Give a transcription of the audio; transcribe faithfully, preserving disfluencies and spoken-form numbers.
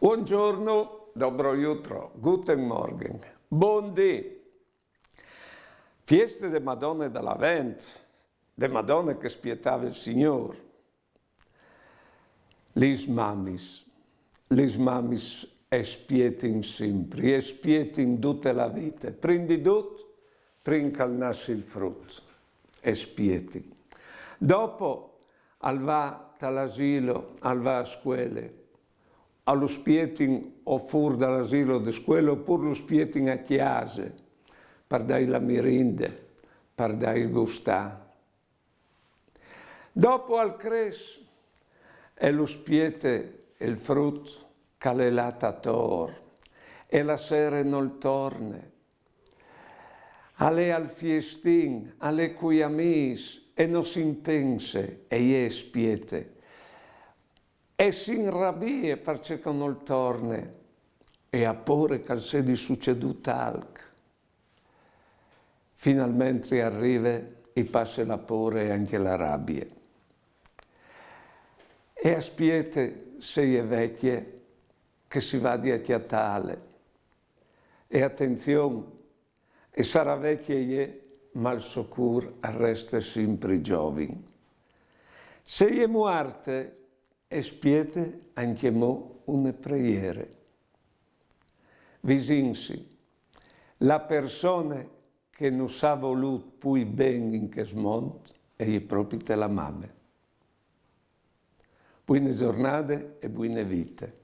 Buongiorno, dobro jutro, guten Morgen, bundì. Fieste de Madone dal Avent, de Madone che spietave il Signôr. Lis mamis, lis mamis e spietin simpri, e spietin dute la vite, prin di dut, prin che al nas il frut, e spietin. Dopo al va tal asilo, al va a scuele, a lu spietin o fûr dal asilo, de scuele, opûr lu spietin a cjase, par dâi la mirinde, par dâi il gustâ. Dopo al cres e lu spiete il frut che al è lât ator, e la sere nol torne. Al è al fiestin, al è cui amîs, e no si impense, e jê e spiete. E si inrabie parcè che nol torne, e à pôre che al sedi sucedût alc. Finalmentri al rive, i passe la pôre e ancje la rabie. E e spiete, se e je vecje, che si vadi a cjatâle. E atenzion, e sarà vecje jê, ma il so cûr al reste simpri zovin. Se e je muarte, e spiete ancjemò une preiere. Visinsi, la persone che nus à volût plui ben in chest mont e je propite la mame. Buine zornade e buine vite.